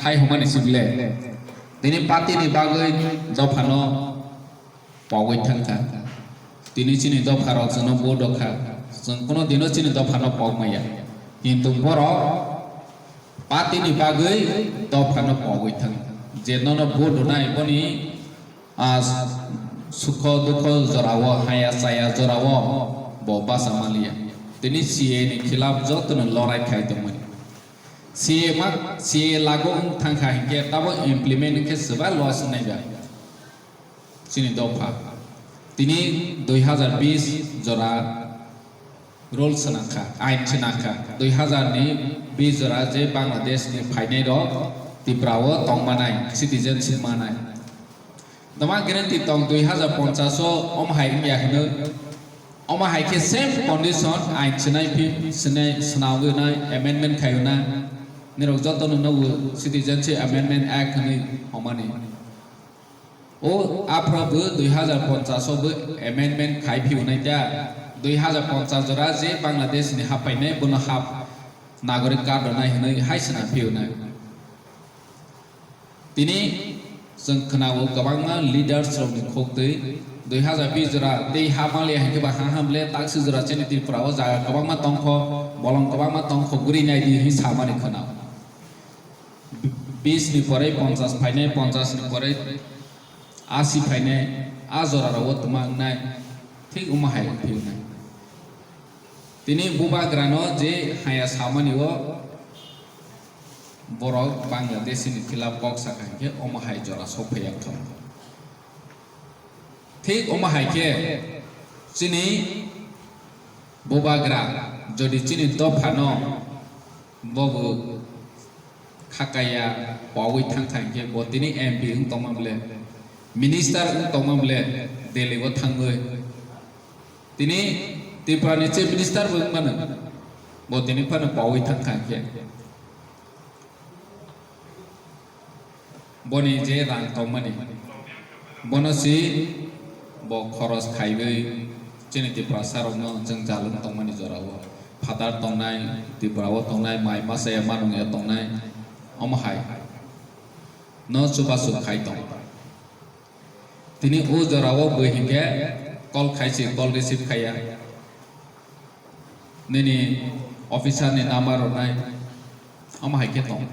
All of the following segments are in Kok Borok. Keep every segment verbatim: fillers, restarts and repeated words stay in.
Hai hwnmani sible. Tini party ni bagwi dophano pogwi thangkha. Tini chini dopharok chwngno vote rwkha. Chwng kuno dino chini dophano pogmaya. Kintu borok party ni bagwi dophano pogwi thang. Je nono vote rwnai boni, ah, sukho dukho jorao, haya chaya jorao bo basa manliya. Tini C A ni khilaf jotono lorai khai tongmani. C A ma, C A lagu wng thangkha hinkhe tabo implement hinkhe swbai loss wngnai ba. Chini dopha. Tini dui hazar bis jora rule swnakha, ain swnakha. Dui hazar ni bis jora je Bangladesh ni phainai rok Tripura o tongmanai, citizenship manai. Tama guarantee tong dui hazar ponchas o omo hai wngya hwnwi. Omo hai khe same condition ain swnai phi, swnai, swnawinai, amendment khaiwinai. Nirok jotono nugo Citizenship Amendment Act hwnwi hwnmani. O aphro bo dui hazar ponchas o bo amendment khai phi hwnai ta. Dui hazar ponchas jora je Bangladesh ni haphainai bono hap nagorik card rwnai hwnwi hai swnam phi hwnai. Tini chwng khwnao kwbangma leaders rokni khoktwi dui hazar bis jora tei ha manliya hinkhe ba ha hamle taksi jora chini Tripura o jaga kwbangma tongkho, bolong kwbangma tongkho guri naidi hinwi samani khwnao. Bis ni pore ponchas phainai, ponchas ni pore asi phainai, a jora rogo twma wngnai, thik omo hai wngphi wngnai. Tini bubagrano je haya samani o borok Bangladeshi ni khilaf kok sakha hinkhe omo hai jora sok phaiya wngkha. Thik omo hai khe chini bubagra jodi chini dophano bobo khakaya pogwi thangkha hinkhe bo tini M P wng tongma ble, minister wng tongma ble Delhi o thangwi. Tini Tripura ni chief minister bo wngmano, bo tini phano pogwi thangkha hinkhe. Boni je rang tongmani, bono si bo khoros khaiwi chini Tiprasa rokno jwngjal wng tongmani jorao phatar tongnai, Tripura o tongnai, mai masa ya manung ya tongnai, omo hai no chubachu khai tong. Tini o jorao bwi hinkhe call khai si, call receive khaiya. Nini officer ni number rwnai, omo hai khe tong.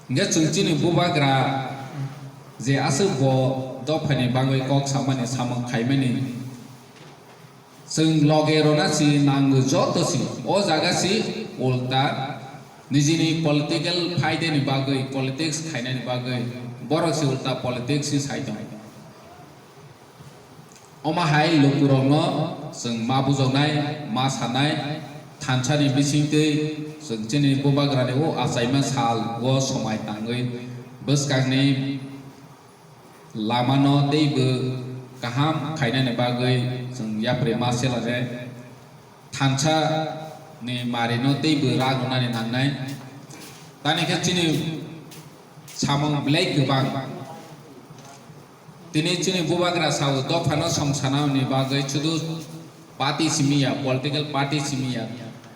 Hinkhe chwng chini bubagra je aswk bo dophani bagwi kok samani samung khaimani, chwng loge rwna si nango joto si, o jaga si ulta nijini political phaideni bagwi, politics khainani bagwi borok si ulta politics si sai tongo. Omo hai lukurokno chwng ma bujoknai, ma sanai, thansani bisingtwi chwng chini bubagrani o achaima sal o somai tangwi bwskangni lamano teibo kaham khainani bagwi chwng yapri ma selare. Thansa ni mari no teibo rak rwnani nangnai. Tani khe chini samung belai kwbang. Tini chini bubagra sao dophano song sanani bagwi sudu party simi ya, political party simi ya.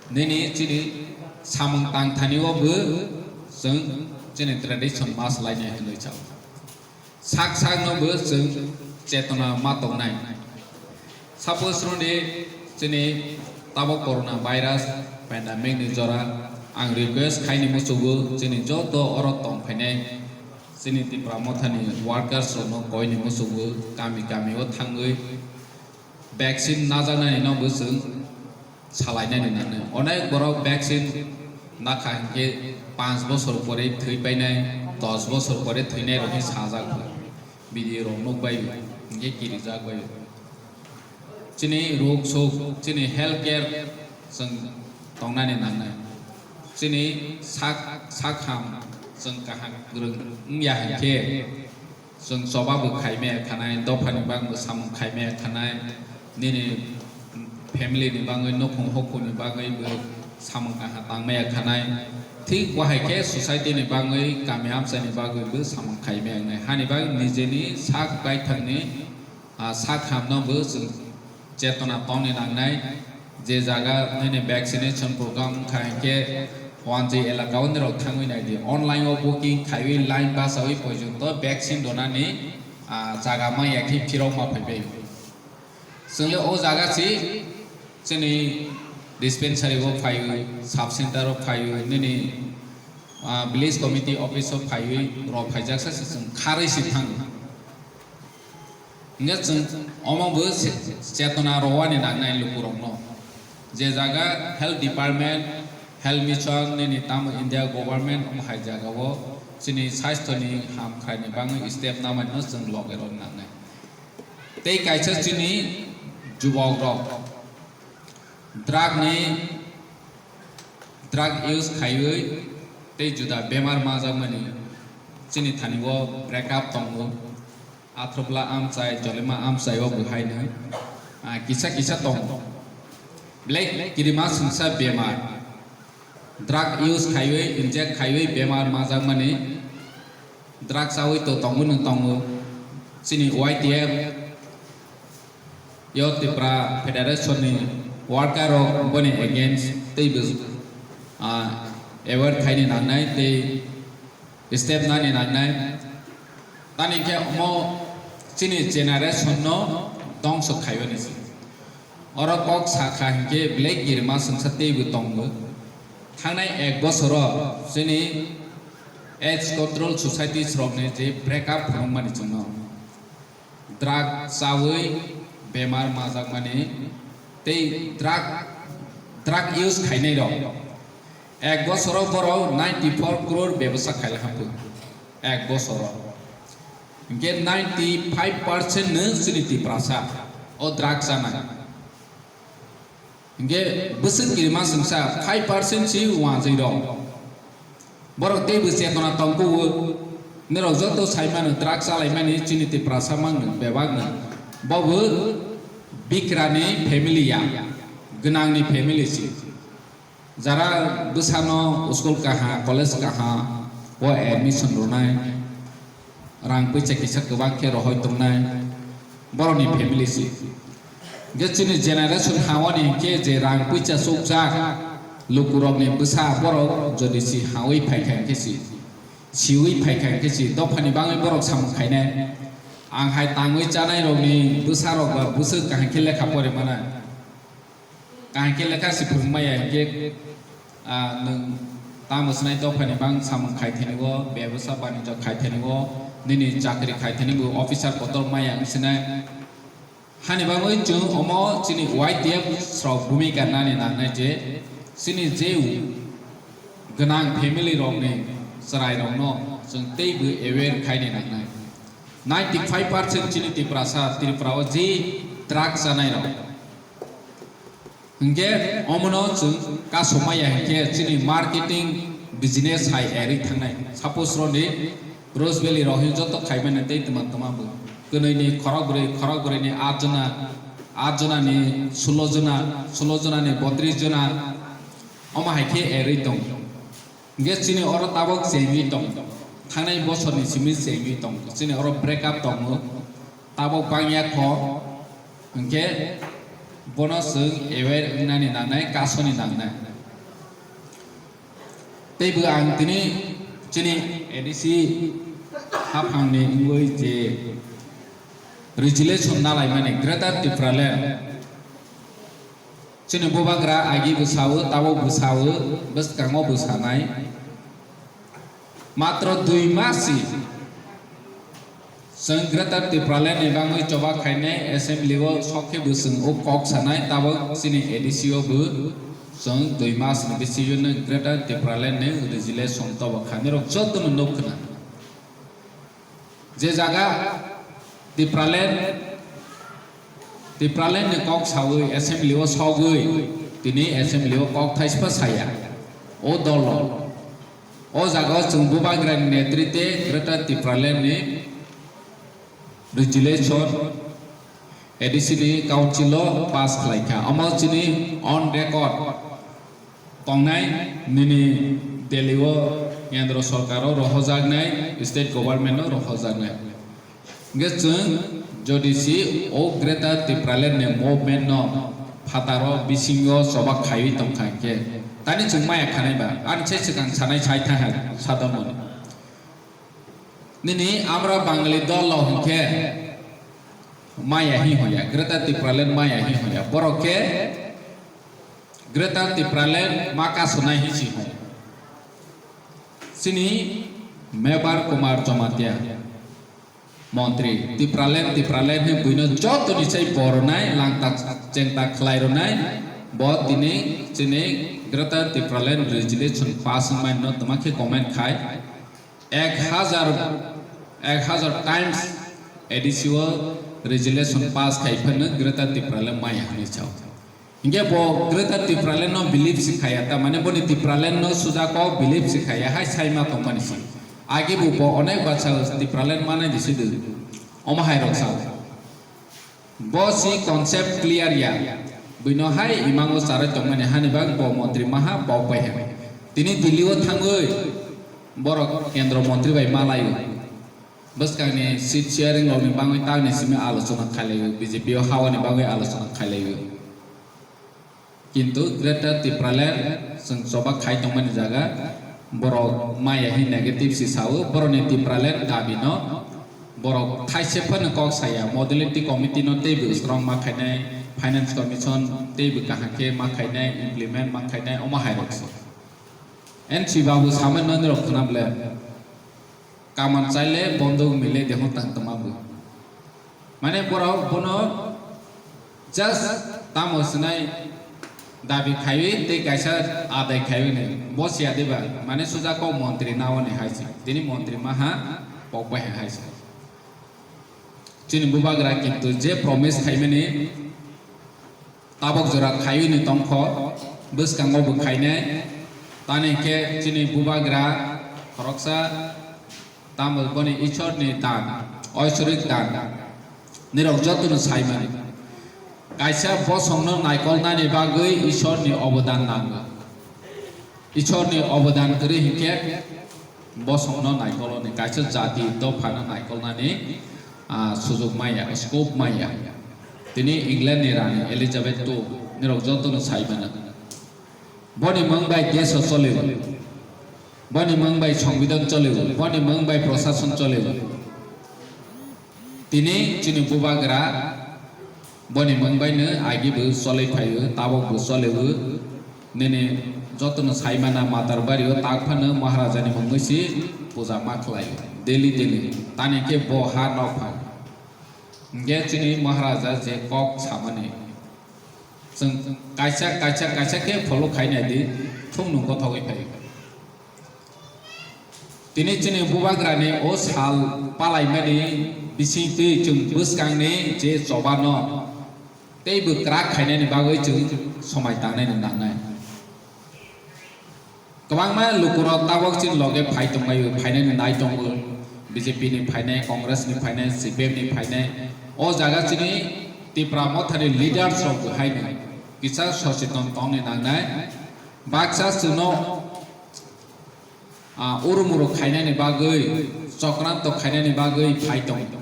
Nini chini samung tangthani o bo chwng chini tradition ma swlainai hinwi sao. Sak sak no bo chwng chetona ma tongnai. Suppose rwdi chini tabok corona virus pandemic ni jora ang request khaini muchugo chini joto oro tong phainai chini Tipra Motha ni workers rok no koini muchugo kami kami o thangwi vaccine najaknani no bo chwng salainani nangnai. Onek borok vaccine nakha hinkhe panch bosor pore thwi painai, dos bosor pore thwinai rok khe sajak bo. Video rok nukbai bo, hinkhe kirijak bai bo. Chini ruk suk, chini health care chwng tongnani nangnai. Chini sak, sak ham chwng kaham kwrwng wngya hinkhe, chwng choba bo khaimaya khanai, dophani bagwi samung khaimaya khanai, nini family ni bagwi, nukhung hokhu ni bagwi bo samung kaham tangmaya khanai. Thik bo hai khe society ni bagwi, kami amchai ni bagwi bo samung khaimaya wngnai. Hani bagwi nijeni sak baithang ni, ah, sak ham no bo chwng chetona tongni nangnai. Je jaga nini vaccination program wngkha hinkhe Wanjwi elaka o norok thangwi nai di. Online o booking khaiwi line bachawi porjonto vaccine donani, ah, jaga manya khe phirok ma phaibai. Chwngle o jaga si chini dispensary o phaiwi, sub center o phaiwi, nini, ah, village committee office o phaiwi rok phaijak sa se chwng kharwi si thango. Hingke chwng omo bo se-, chetona rwani nangnai lukurokno. Je jaga health department, health mission, nini tamo India government omo hai jaga o chini sasthoni hamkraini bagwi step namani no chwng loge rwna nangnai. Tei kaisa chini jubok rok drug ni, drug use khaiwi tei juda bemar manjakmani chini thani o break up tongo. Athropla amchai, jolima amchai o bo haino, ah, kisa kisa tongo. Belai kirima swngsa bemar. Drug use khaiwi, inject khaiwi bemar manjakmani drug chawi to tongwi no tongo. Chini Y T F yo Tripura Federation ni worker rok boni against tei bo, ah, aware khaini nangnai tei step nani nangnai. Tani khe omo chini generation no dongso khaiyoni se. Oro kok sakha hinkhe belai kirima swngsa teibo tongo. Thangnai ek bosoro chini AIDS control societies rokni je break up phunukmani chwngno. Drug chawi bemar manjakmani tei drug, drug use khainai rok. Ek bosoro borok ninety four crore bebosa khailai haphuru. Ek bosoro. Hinkhe ninety five percent no chini Tiprasa o drug chanai. Hinkhe bwswk kirima swngsa five percent si wanjwi rok. Borok teibo chetona tongbo o. Norok joto saimano drug chalaimani chini Tiprasa mangno bebakno. Bobo bikrani family ya, gwnangni family si. Jara bwsano school kaha, college kaha, o admission rwnai, rang puisa kisa kwbang khe rohoi tongnai, borokni family si. Hingkhe chini generation ha-oni hinkhe je rang puisa chukjak lukurokni bwsa borok jodi si ha-ui phaikha hinkhe si, siui phaikha hinkhe si, dophani bagwi borok samung khainai. Ang hai tangwi chanairokni bwsarok ba bwswk kaham khe lekha pori manai. Kaham khe lekha si phwrwngmaya hinkhe, ah, nwng tamo swnai dophani bang samung khai thani o, bebsa banijyo khai thani o, nini chakri khai thani bo officer kotor maya wng sinai. Hani bagwi chwng omo chini Y T F rok bhumika nani nangnai je chini je gwnang family rokni chwrairokno chwng teibo aware khaini nangnai. Ninety five percent chini Tiprasa, Tripura o je drug chanai rok. Hinkhe omono chwng kasomaya hinkhe chini marketing business hai erwi thangnai. Suppose roni Rose Valley rok hin joto khaimani tei twma twma bo. Kwnwi ni khorok bwrwi, khorok bwrwi ni aat jona, aat jona ni sulo jona, sulo jona ni botris jona. Omo hai khe erwi tong. Hingke chini oro tabok chengwi tong, thangnai bosorni simi chengwi tong, chini oro break up tongo, tabok bangya kho, hingke bono chwng aware wngnani nangnai, kasoni nangnai. Teibo ang tini chini A D C haphangni wngwi je resolution nalaimani Greater Tipraland. Chini bubagra agi bwsao, tabok bwsao, bwskango bwsanai. Matro dui mas si chwng Greater Tipraland ni bagwi choba khainai assembly o sok khe bo chwng o kok sanai, tabok chini A D C o bo chwng dui mas ni bisingo Greater Tipraland ni resolution toba kha, norok joto no nuk khna. Je jaga Tipraland, Tipraland ni kok sawi assembly o sogwi tini assembly o kok thaispa saya o dolo. O jaga o chwng bubagra ni netrite Greater Tipraland ni resolution A D C ni council o pass khlai kha. Omo chini on record tongnai, nini Delhi o kendro sorkar o rohojaknai, state government o rohojaknai. Hingke chwng jodi si o Greater Tipraland ni movement no phataro bisingo choba khaiwi tongkha hinkhe tani chwng maya khanai ba? Ani se swkang sanai sai thaha sadonmani. Nini amra Bangali dol lo hinkhe maya hi hoya, Greater Tipraland maya hi hoya. Borok khe Greater Tipraland ma kasunai hi si hwn. Chini Mebar Kumar Jamatia montri, Tipraland, Tipraland hwn buino jotoni sai boronai langta chengta khlai ronai, bo tini chini Greater Tipraland resolution pass wngmani no twma khe comment khai. Ek hazar, ek hazar times A D C o resolution pass khai phano Greater Tipraland maya hwnwi sao. Hinkhe bo Greater Tipraland no believe si khaya, ta mane boni Tipraland no suja kok believe si khaya, hai sai ma tongmani si. Age bo bo onek bacha Tipraland manai di sidu. Omo hai rok sao. Bo si concept clear ya. Buino hai imango charai tongmani hani bang bo montri maha pok bai hai. Tini Delhi o thangwi borok kendro montri bai malaio. Bwskangni seat sharing rokni bagwi tamni simi alochona khailaio, B J P o hawani bagwi alochona khailaio. Kintu Greater Tipraland chwng choba khai tongmani jaga borok maya hi negative si sao, borokni Tipraland dabi no borok thaise phano kok saya, modality committee no teibo strong ma khainai, finance commission teibo kaham khe ma khainai, implement ma khainai, omo hai rok se. N C babu samani nonirok khwnam le. Kaman chaile bondok mile deho tang tongma bo. Mane borok bono just tamo swnai dabi khaiwi tei kaisa adai khaiwi ni. Bo siya diba, mane suja kok montri naoni hai se. Tini montri maha pok bai hai se. Chini bubagra kintu je promise khaimani tabok jora khaiwi ni tongkho, bwskango bo khainai. Tani khe chini bubagra khoroksa tamo boni Ishorni dan, oisorik dan, nirok jotono saimani. Kaisa bosongno naikolnani bagwi Ishorni obodan nango. Ishorni obodan kwrwi hinkhe bosongno naikolnani, kaisa jati dophano naikolnani, ah, sujuk maya, scope maya. Tini England ni rani Elizabeth two nirok jotono sai mano. Boni mung bai desh o cholio, boni mung bai songbidan cholio, boni mung bai prosason cholio. Tini chini bubagra boni mung bai no agi bo choloi phaio, tabok bo cholio. Nini jotono saimana matar bario tak phano Maharaja ni mungwi si puja ma khlai daily daily. Tani khe bo ha nok pha. Hinkhe chini Maharaja je kok samani, chwng kaisa, kaisa, kaisa khe follow khai nai di, thung nung gothogwi phai. Tini chini bubagrani o sal palaimani bisingtwi chwng bwskangni je chobano teibo kwrak khainani bagwi chwng somai tangnaini nangnai. Kwbangma lukurok tabok chini loge phai tonglaio, phainani nai tongo, B J P ni phainai, Congress ni phainai, C P M ni phainai. O jaga chini Tipra Mothani leaders rok bo haino kisa socheton tongni nangnai. Baksa chwngno, ah, urumuru khainani bagwi, chokranto khainani bagwi phai tongo.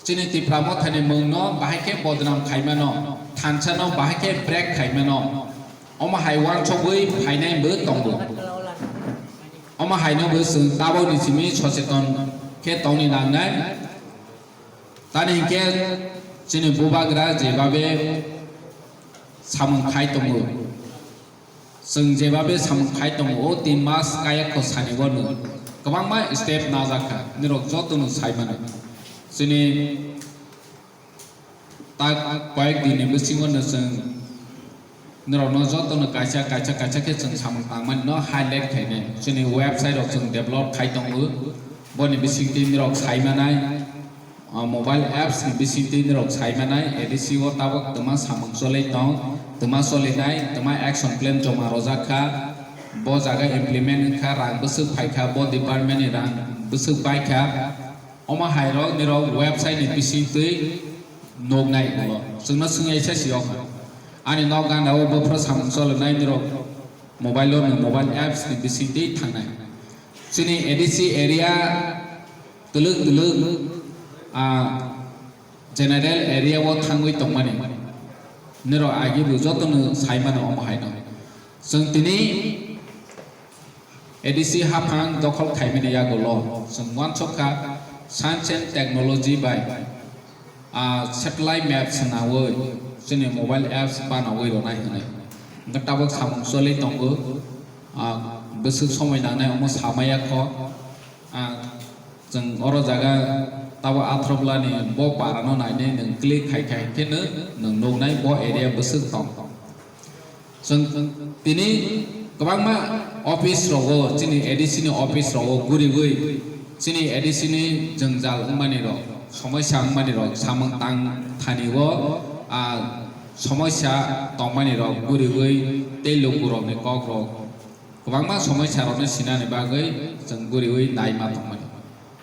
Chini Tipra Mothani mungno bahai khe bodnam khaimano, thansano bahai khe break khaimano. Omo hai uansukgwi phainai bo tongo. Omo haino bo chwng tabokni simi socheton khe tongni nangnai. Tani hinkhe chini bubagra jebabe samung khai tongo. Chwng jebabe samung khai tongo, o tin mas kaya kho sani wano kwbangma step najak kha, nirok jotono sai mano. Chini tak koyek din ni bisingo no chwng nirokno jotono kaisa, kaisa, kaisa khe chwng samung tangmani no highlight khainai. Chini website rok chwng develop khai tongo, boni bisingtwi nirok sai manai. O mobile apps ni bisingtwi nirok sai manai, A D C o tabok twma samung cholai tong, twma cholinai, twma action plan joma rojak kha, bo jaga implement wngkha, rang bwswk phai kha, bo department ni rang bwswk bai kha. Omo hai rok nirok website ni bisingtwi nuknai ulo. Chwngno swngya sa si o kha. Ani nok gana o buphuru samung cholinai nirok mobile o, mobile apps ni bisingtwi thangnai. Chini A D C area twlwk twlwk, ah, General area o thangwi tongmani. Nirok agi bo jotono saimano omo haino. Chwng tini A D C haphang dokhol khaimani yagulo chwng uansukha science and technology bai, ah, satellite map swnawi chini mobile apps banawi rwnai hwnwi. Hwnkhe tabuk samung choli tongo, ah, bwswk somoi nangnai omo samaya kho. Ah, chwng oro jaga tabo athroplani bo parano nainai nwng click khai khai khe nwng nuknai bo area bwswk tong. Chwng tini kwbangma office rogo, chini A D C ni office rogo guriwi chini A D C ni jwngjal wngmani rok, somosya wngmani rok, samung tang thani o, ah, somosya tongmani rok guriwi tei lukurokni kok rok kwbangma somosya rokno sinani bagwi chwng guriwi naima tongmani.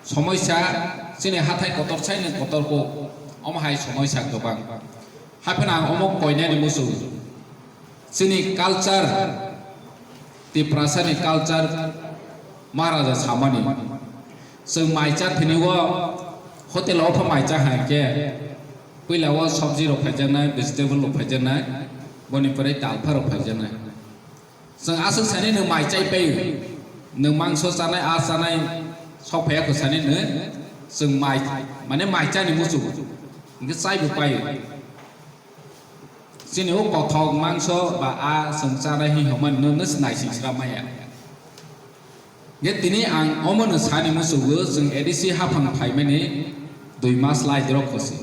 Somosya chini hathai kotor sai nwng kotor kuk, omo hai somosya kwbang. Haphano ang omo koinani muchung. Chini culture, Tiprasani culture Maharaja samani. Chwng mai cha thini o hotel o pha mai cha hai khe puila o sabji rok phaijaknai, vegetable rok phaijaknai, boni pore dalpha rok phaijaknai. Chwng aswk sani nwng mai chai pai, nwng mangso chanai, a chanai, sok phaiya kho sani nwng chwng mai, mane mai chani muchungo. Hwnkhe chaibo pai. Chini o kothok mangso ba a chwng chanai hi hwnmani nwng nai sing sra maya. Hwnkhe tini ang omono sani muchungo chwng A D C haphang phaimani dui mas lai drok khosi.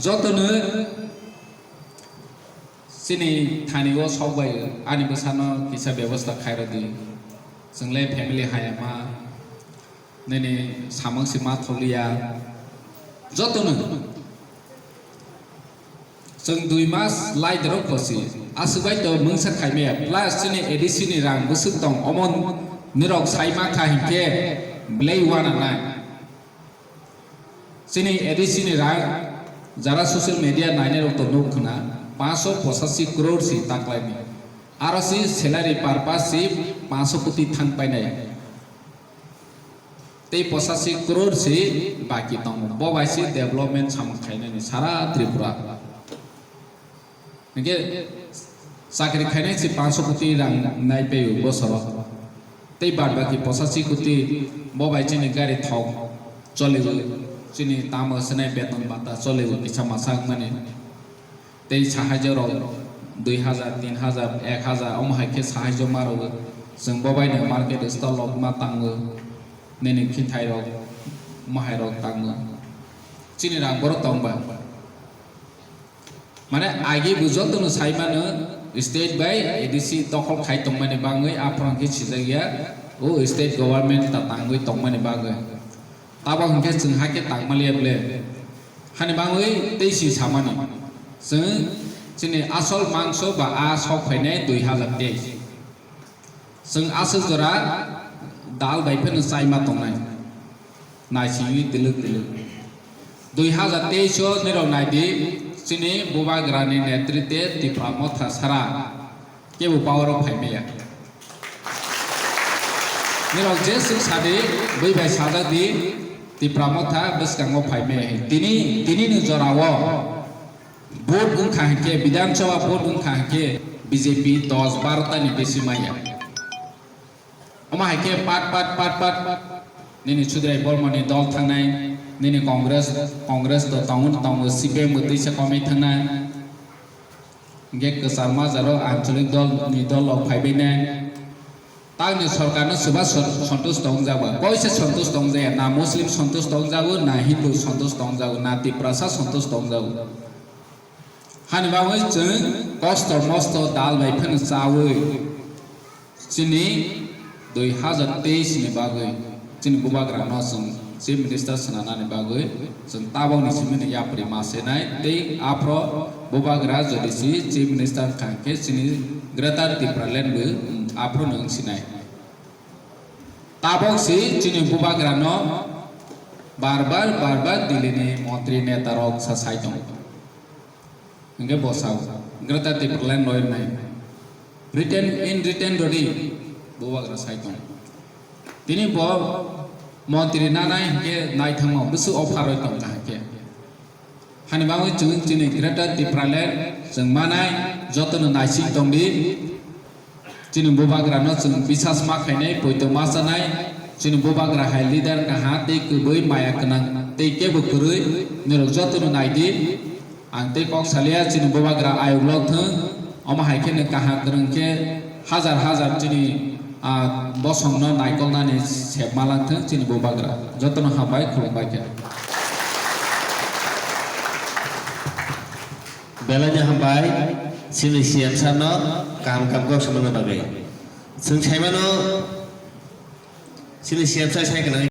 Jotono Chini thani o sok bai ani bwsano kisa bebosta khairodi. Chwng le family hayama, nini samung se ma tholiya. Jotono chwng dui mas lai derok khosi. Aswk bai to mungsa khaimaya. Plus chini A D C ni rang bwswk tong. Omo nirok sai ma kha hinkhe belai uananai. Chini A D C ni rang jara social media nainai rok to nuk khna, paanch sho pochashi crore si taklaini. Aro si salary purpose si paanch sho koti thang painai. Tei pochashi crore si baki tongo. Bo bai si development samung khainani sara Tripura. Hingke chakri khainai si paanch sho koti rang nai paiyo bosoro. Tei baad baki pochashi koti bo bai chini gari thok choliwi, chini tamo swnai beton bata choliwi kisa masa wngmani. Tei sahaijo rok dui hajar, tin hajar, ek hajar omo hai khe sahaijo ma rwo. Chwng bo bai no market stall rok ma tango. Nini khithai rok, mohai rok tango. Chini rang borok tong ba. Mane agi bo jotono sai mano state bai A D C dokhol khai tongmani bangwi aphano khe sijak ya, o state government ta tangwi tongmani bagwi. Tabok hinkhe chwng hakhe tangmaliya ble. Hani bangwi tei si samani. Chwng chini asol mangso ba a sok phainai dui hazar teis. Chwng aswk jora dal bai phano chaima tongnai. Naisingwi twlwk twlwk. Dui hazar teis o nirok naidi, chini Bubagrani netritwe Tipra Motha sara kebo power o phaimaya. Nirok jeswk sadi, bui bai sajak di, Tipra Motha bwskango phaimaya. Tini, tini ni jora o vote wngkha hinkhe, Bidhan Sabha vote wngkha hinkhe B J P dos baro ta ni besi maya. Omo hai khe pat, pat, pat, pat, nini Sudrai Bormani dol thangnai, nini Congress, Congress to tongo, tongo, C P M bo twisa komwi thangnai. Hinkhe kwchar majaro ancholik dol ni dol rok phaibainai. Tangni sorkarno swba son-, sontush tongjago, koisa sontush tongjago, na Muslim sontush tongjago, na Hindu sontush tongjago, na Tiprasa sontush tongjago. Hani bagwi chwng kosto mosto dal bai phano chawi chini dui hazar teis ni bagwi chini bubagrano chwng Chief Minister swnanani bagwi chwng tabokni simi ni yapri ma senai tei aphro bubagra jodi si Chief Minister wngkha khe chini Greater Tipraland bo aphro no wngsinai. Tabok si chini bubagrano bar bar, bar bar Delhi ni montri neta rok sa sai tongo. Hingke bo sao, Greater Tipraland roi nai. Written, in written rodi bubagra sai tong. Tini bo montri nanai hingke naithangma bwswk offer roi tong kaham khe. Hani bagwi chwng chini Greater Tipraland chwng manai jotono naising tongdi. Chini bubagrano chwng bisas ma khainai, poito ma chanai, chini bubagra hai leader kaham tei kwbwi maya gwnang tei kebo kwrwi, nirok jotono naidi. Ang tei kok salia chini bubagra ayuk lok thwng, omo hai kheno kaham kwrwng khe hajar hajar chini, ah, bosongno naikolnani sep ma lang thwng chini bubagra. Jotono hambai, khulumbai khe. Belai no hambai, chini C M sir no kaham kaham kok samani bagwi. Chwng saimano, chini C M sir sai gwnang.